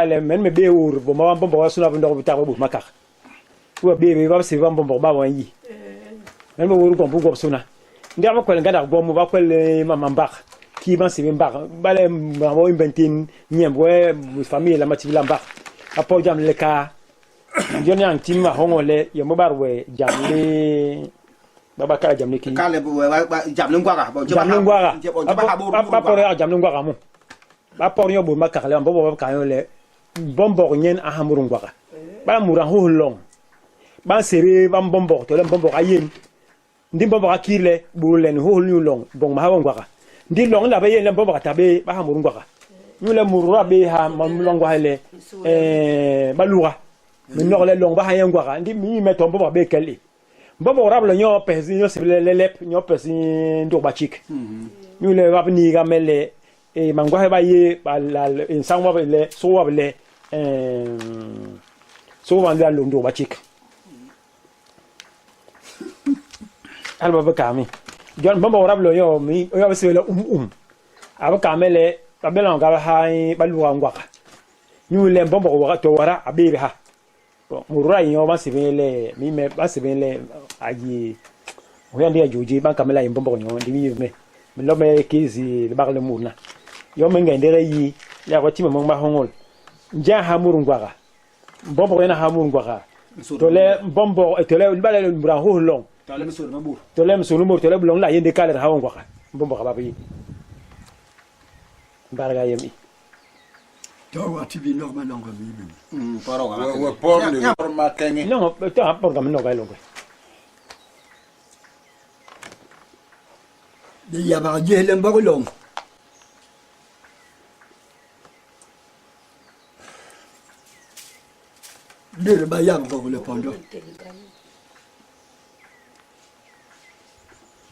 Bale men me be wur bo ma bombo wa suna ndo ta bu makak. Wa be be ba se ba bombo ba wa yi. Men me wur gombu gob suna. Ndi ba kwel ngada gom ba kwel ma mambak. Ki ban se mbak. Bale ma bo inventin nyem we famille la matibila mbak. Apo jam le ka. Jon yang tim ma hongo le yo mo bar we jam le baba kala jam le ki. Kale bo jam le ngwaga bo Jam le ngwaga. Bo ba ha bo Ba por ya jam le ngwaga mu. Ba por yo bo makak le bo bo ka yo le bombor nyen a hamuru ngwaga. Ba mura ho long. Ba sere ba bombor to le bombor ayen. Ndi bombor akile bu len ho lu long bon ma ha ngwaga. Ndi long la ba yen le bombor tabe ba hamuru ngwaga. Ñu le murura be ha ma ngwa le eh balura. Mi no le long ba ha yen ngwaga. Ndi mi me to bombor be kele. Bombor rab le nyo pesi nyo se le lep nyo pesi ndo ba chik. Ñu le rab ni ga mele e mangwa ba ye ba la insang wa le so wa le eh so wa la londo ba chik. Alba ba kami. Jon bombo rab lo yo mi yo ba se le um um. Aba kamele ba bela ga ha ba lu ngwa. Ñu le bombo wa to wara abe ha. Bon, murura yo ba se le mi me ba se le ayi oya ndi ajoji ba kamela yimbombo nyo ndi mi me. Mi lo me kizi le bar le murna. Yo me ngendere yi ya ko tima mo ma hongol. Nja ha muru ngwaga. Bombo yana ha muru ngwaga. Tole bombo tole bala le mbra ho long. Tole msur mabur. Tole msur mabur tole bulong la yende kale ha ngwaga. Bombo ka ba yi. Barga yemi. To wa ti bi normal long mi bi. Poro ga. Wa por ni por ma kenge. No, to ha por ga no ga longo. De ya ba je le mbo long. De ba ya go le pondo.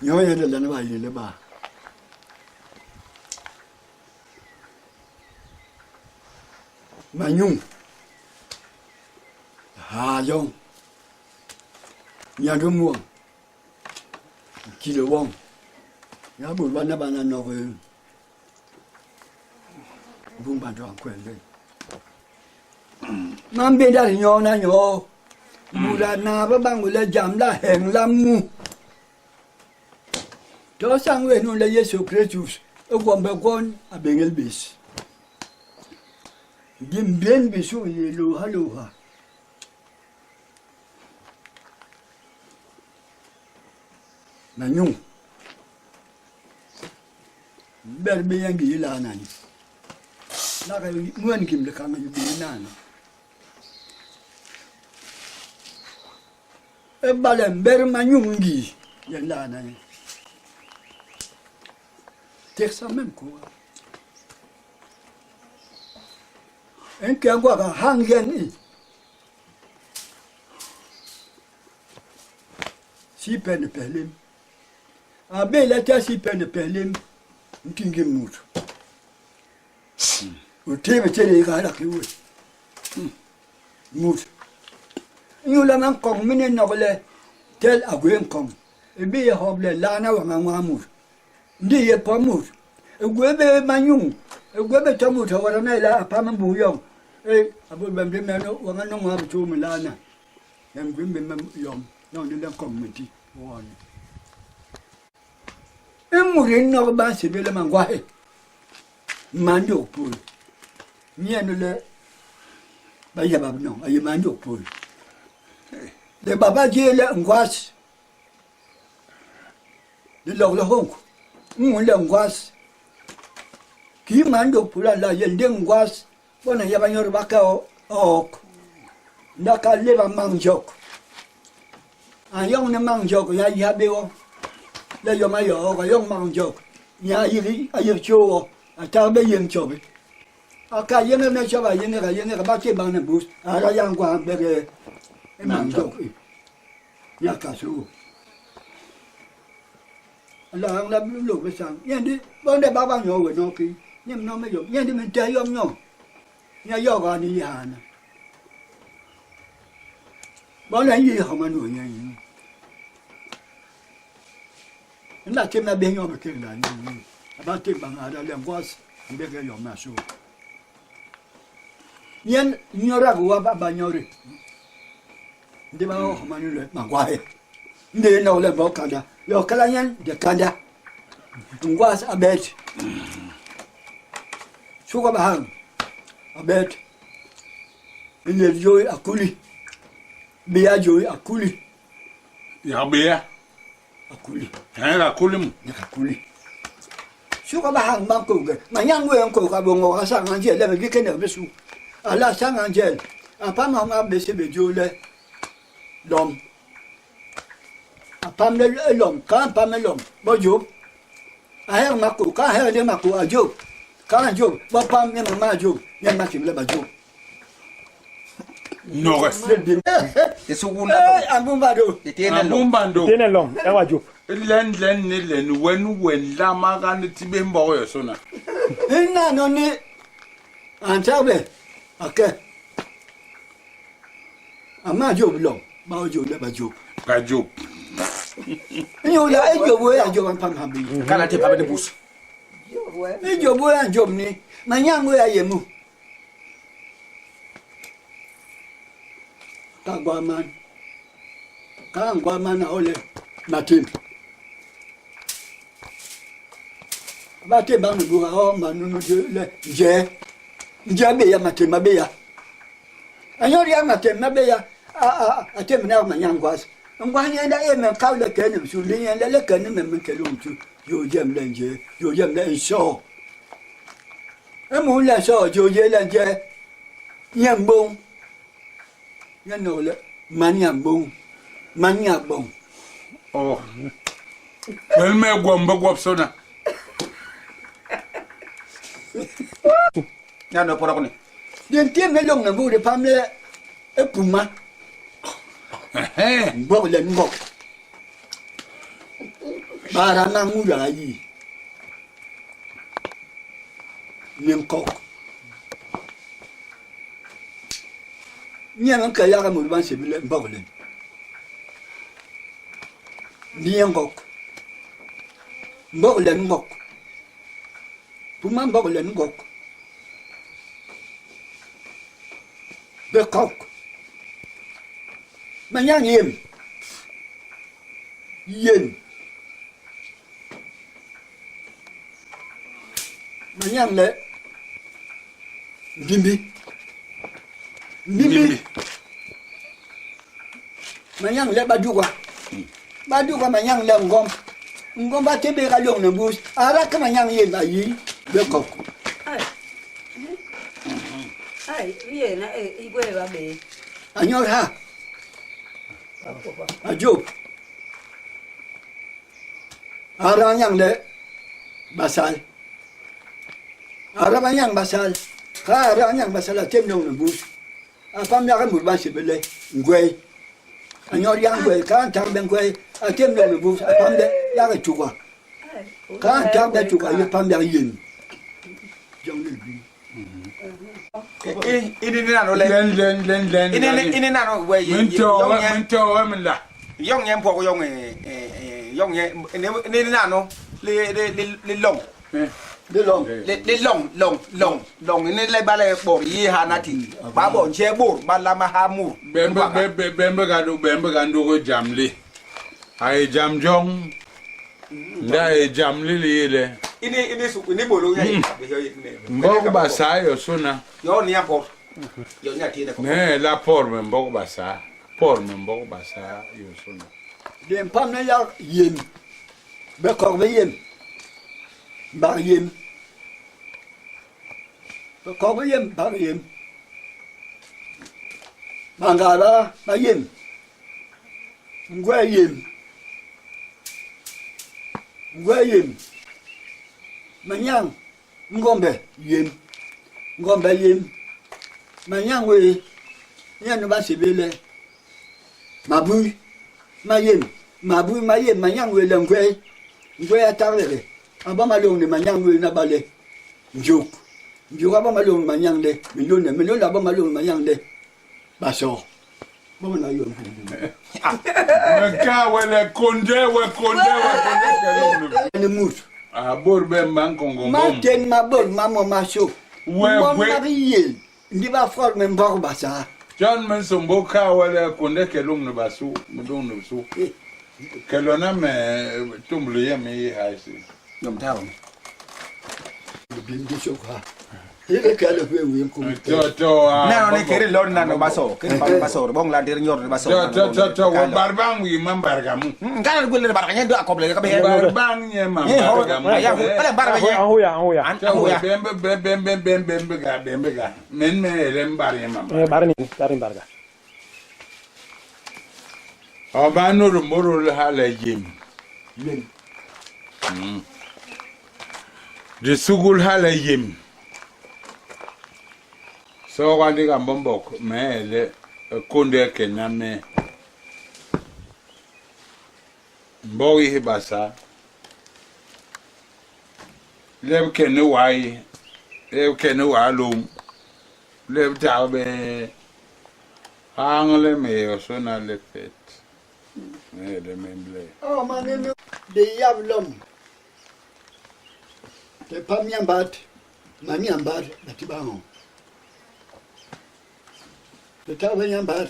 Nyo ya de la na ba ye le ba. Manyung. Ha yong. Nya do mo. Ki le wong. Ya bu ba na ba na no go. Bu ba do ko le. Man be da nyo na nyo. Bu la na ba ba le jam la heng la mu. To sang we no le Yesu Kristus. E ko be kon a bengel bis. Dim bien bisu ye lo ha lo ha. Na nyung. Ber be yangi ila nani. Na ka ngwen kim le kanga yu bi nana. E bale ber ma nyung gi ye la nani. Tek sa même quoi. En ke ngwa ka hang yen i. Si pen pelim. A be la ta si pen pelim. Ntingi mut. O te be tele ka la ki we. Mut. Nyu la man kong mine nogle tel a gwen kong. E be ye hoble la na wa ngwa mut. Ndi ye pa mut. E gwe be manyung. E gwe be ta mut wa na la pa man bu yong. E abu bam de meno wa ngano ngwa bu mi la na. Em gwe be mem yom. No ndi la kong miti. Won. E muri no ba se be le mangwa he. Mando pul. Nyenu le ba ya ba no ayi mando pul. Le baba je le ngwas. Le log le honk. Ngun le ngwas. Ki mando pul la ye le ngwas. Bona ya ba nyor ba ka o ok. Na ka le ba mang jok. A yong ne mang jok ya ya be o. Le yo ma yo ka yong mang jok. Ya yi a yi cho o. A ta be yeng cho be. A ka yeng me cho ba yeng ka yeng ka ba che bang ne bus. A ra yang kwa be ke e mang jok. Ya ka su. La ang la lu be sang. Yen di bon de ba ba nyo we no ki. Nyem no me yo. Yen di men te yom nyo. Nya yo ga ni ha na. Bon la yi ha ma no yen yin. Na te ma be nyo be ke la ni. Aba te bang a da le ngwas be ke yo ma su. Nyen nyorak wa ba ba nyori. Ndi ba ho manu le mangwahe. Ndi no le bo kanda. Yo kala nyen de kanda. Ngwas abet. Suka bahang. Abet. Ile joy akuli. Biya joy akuli. Ya beya. Akuli. Eh la kuli mu. Akuli. Suka bahang bang ko ge. Manyang we ko ka bongo ka sang angel le bi kene besu. Ala sang angel. Apa ma ma bese be jole. Lom. Apam le lom, ka pam lom. Bo jo. Aher mako, ka her le mako a jo. Ka jo, bo pam ne ma jo. Ne ma kim le ba jo. Nore. Le bi. Te sugunda Eh, ambumba do. Te tene lo. Abumbando. Tene lom, ewa jo. Len len ni len wen wen la maga ni tibe mbogo yo sona. Ina no ni antabe. Ake. Ama jo lom, ba jo le ba jo. Ka jo. Nyo la e jo bo ya jo pam pam bi. Kana te pabe de bus. E jo bo ya jo ni. Manyango ya yemu. Ka gwa man. Ka gwa man ole matim. Ba te ba ndu ha o manunu je le je. Je be ya matim be ya. Anyori ya matim be ya. A a a te mna manyangwas. Ngwa nyenda e men ka le ke ni su le nyenda le ke ni men ke lu tu. Yo jem le je, yo jem le so. E mu le so jo je le je. Nyambong. Nyano le manyambong. Manyabong. Oh. Wel me gwom be gwop sona. Ya no porok ni. Den te me long na bu de pam le e puma. Eh. Mbok le mbok. Bara na mu da yi. Nim kok. Nyam ka ya ga mu ban se bi le mbok le. Ni ngok. Mbok le ngok. Puma mbok le ngok. Be kok. Manyang yem. Yen. Manyang le. Mbimbi. Mbimbi. Manyang le baduga. Baduga manyang le ngom. Ngom ba tebe ka long na bus. Ara ka manyang yem ayi. Be kok. Ai. Ai, viena e igwe ba be. Anyor ha. Ajob. Ara nyang le basal. Ara manyang basal. Ka ara nyang basal a tem nong bus. A pam ya ka mur ba sibele ngwe. Anyor yang ngwe ka tang ben ngwe a tem nong bus a pam de ya ka chukwa. Ai. Ka tang be chukwa ye pam ya yin. Jong le bi. Ini ni nano le. Len len len len. Ini ni ini nano we ye. Min to min to min la. Yong nye mpoko yong e yong nye ni nano le le le le long. Eh. De long. Le le long long long long ni le bale bor yi ha nati. Ba bo nche bor ba la ma ha mur. Bembe bembe bembe ga do bembe ga ndo go jamli. Ay jam jong. Nda e jamli li le. Ini ini su ini bolo ya. Mbok basa yo sona. Yo ni apor. Yo ni ati ne ko. Ne la por me mbok basa. Por me mbok basa yo sona. Den pam ne ya yin. Be kok be yin. Ba yin. Be kok be yin ba yin. Bangala ba yin. Ngwe yin. Ngwe yin. Manyang ngombe yin. Ngombe yin. Manyang we. Nyan ba sibele. Mabui. Ma yin. Mabui ma yin manyang we le ngwe. Ngwe atarele. Aba malong ni manyang we na bale. Njuk. Njuk aba malong manyang le. Milone milone aba malong manyang le. Baso. Bo na yo. Me ka we le konde we konde we konde ke Ni mut. A bor be man kongo Ma ngom. ten ma bol ma mo ma so. We Mo we ma yel. Ndi ba forme Mbog Basaa. Jon me nsômbôl kal we le kunde ke lôñni basu, lôñni bisu. Ke lona me tômbôl yem i ha isi. Ñom tao ni. Bim di sôk ha. Hige ke le hwe wi nkum To to a Nano ni kere lon nano baso, kere ba baso, bong la dir nyor baso. To to to to wa barbang wi mambarga mu. Ngana gwele barga nyen do akoble ka be. Barbang nye mambarga mu. Ya wala barga nye. An huya, an huya. An To wa huya. bembe bembe bembe bembe ga bembe ga. Men me ele mbar nye mambarga. Barni, barni barga. Ọba nuru moro hala yem. Yem. Di sugul hala yem. So wa ndi ka mbombok me ele kunde ke na me. Mbog hi basa. Leb ke ne wai. Leb ke ne wa lum. Leb ta be angle me osona le fet. Me ele memble. Oh man de yab lom. Te pam nyambat, ma nyambat ba ti bango. Te ta ba nyambat.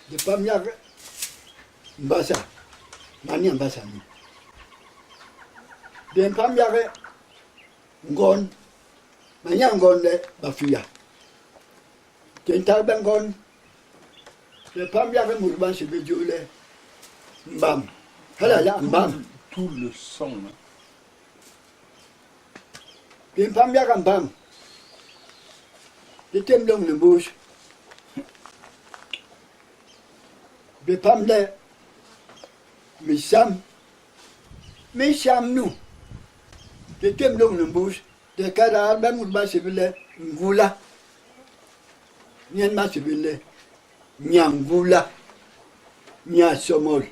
De pam yak mbasa. Ma nyambasa ni. De pam yak ngon. Ma nyangon le ba fiya. Te ta ba ngon. Te pam yak murban si be jule. Mbam. Hala la mbam. Tout le sang. hein. Te pam yak mbam. Te tem long le bouche. Be pam le mi sam. Mi sam nu. Te tem long le bouche. Te kara ba murban si be le ngula. Nyen ma si be le nyangula. Nya somol.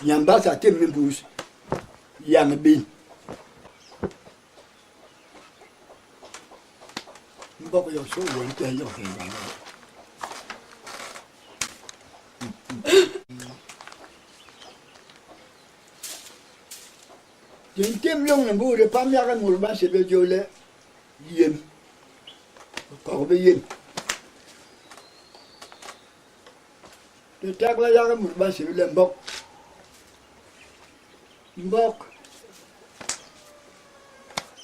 Nyambasa tem le bouche. Yang bin. Mbok yo so won te yo he ba. Tin tim long ne bu re pam ya ga mur ba se be jo le yem. Ko be yem. Te tak la ya ga mur ba se be le mbok. Mbok.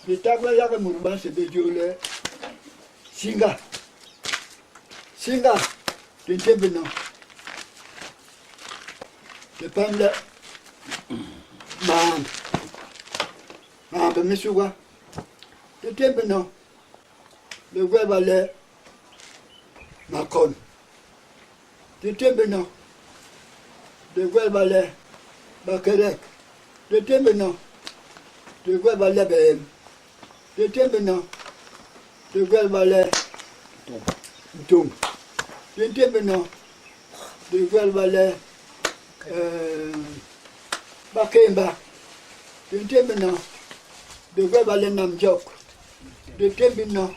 Te tak la ya ga mur ba se be jo le singa. Singa. Tin te bino. Te pam le maam. Maam be misuga. Te te bino. Le gweba le makon. Te te bino. Le gweba le bakerek. Te te bino. Te gweba le bem. Te te bino. Te gweba le ntum. Te te bino. Te gweba le bakemba. Te te bino. Te gweba le namjok. Te te bino.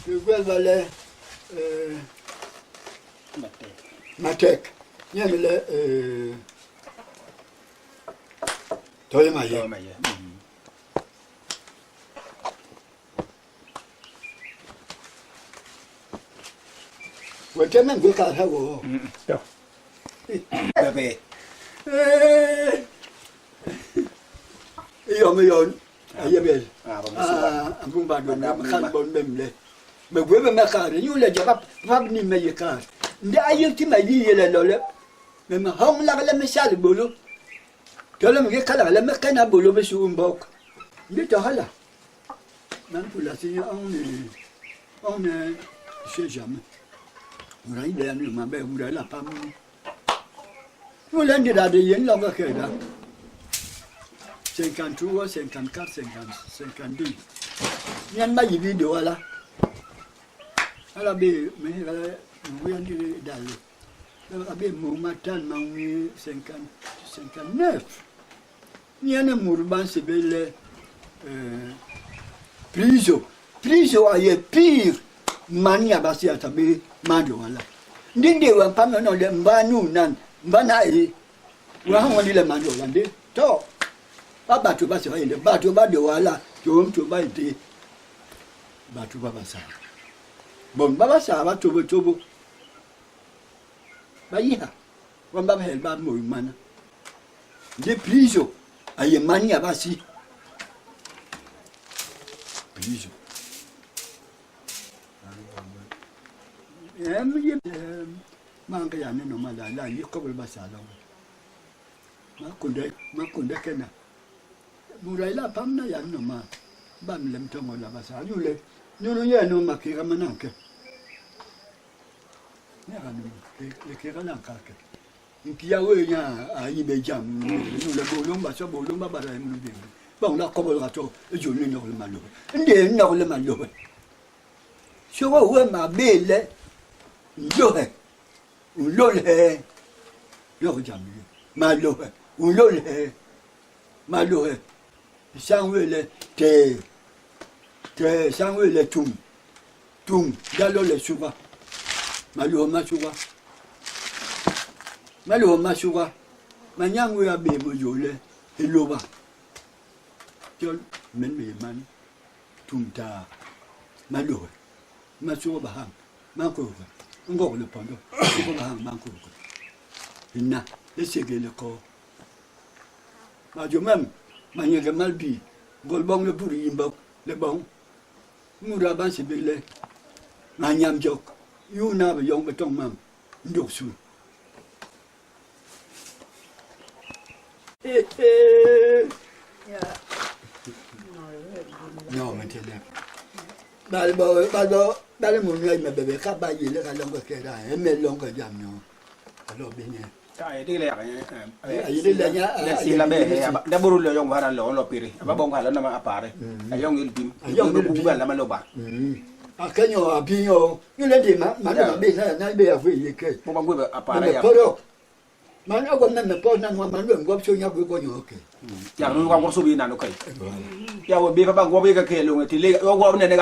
Te gweba le matek. Nyame le toyema ye. Wete men gwe ka ha wo. Yo. Bebe. Eh. Iyo me yon. Aye be. Ah, ba misuga. Ah, ambumba do na kan bon mem le. Me gwe me ka re yu le jaba pap ni me ye ka. Ndi aye ti ma yi ye le lo le. Me ma hom la le me sal bolo. To le me ke kala le me kana bolo be su mbok. Ndi to hala. Même pour la signer, on ne sait jamais. Ura ile ni ma be ura la pam. Ula ndi da de yen longa ke da. 53, 54, 50, 52. Nyan ma yibi do wala. Ala be me ala we ndi da le. Ala be mo matan ma wi 50 59. Nyan murban se be le priso. Priso aye pire mani abasi atabe mando wala. Ndinde wa pamno no le mbanu nan mbana e wa hon le mando wala nde to. Ba bato ba se ba ile bato ba de wala to to ba ite. Batho ba Basaa. Bon ba Basaa ba tôbôtôbô ba yiha bon ba hel ba moy mana. Ndi priso a yé man ya basi. Priso. Em ye man ka ya ne no ma la la yi kobol Basaa la. Makunde makunde kena. Mura ila pam na ya no ma. Bam lem tongo la Basaa yule. Nyunu ye no makira mananke. Nkiya we nya ayi be jam nu le bolong ba so bolong ba bara mu be ba la ko bol gato e jo ni no le malo nde no le malo so wo we ma be le ndo he lo le yo jam ni malo he lo le malo he sang we le te te sang we le tum tum dalo le suba malo ma suba malo ma suba manyangu ya be mo yole eloba jol men me man tum ta malo ma suba ba ham ma ko ko ngo le pondo ko ba ham ma ko ko inna le sege le ko ma jo mem ma nyege mal bi gol bong le buri yimba le bong mura ban se bele ma nyam jok yu na ba yong ba tong mam ndok su Ja. No, me entiende. Bal bo bal bo bal mu ngai me bebe ka ba yi le ka longo ke ra e me longo jam no. Alo bine. Ta e dile ya. Ayi le nya Le si la be da buru le yong hara lo lo piri. Aba bong hala na ma apare. Ayong il bim. Ayong il bim. la ma lo ba. A kenyo a binyo. Ni le di ma ma ma be na na be ya fu yi ke. Mo ba ngwe apare Me ya. poro. Ma na go me me poro na ma lo ngop so nya go go nyo ke. Ya no wa ngor so bi na no kai. Ya wo be fa ba ngwo be ka ke lo ngi ti le wo ne ne.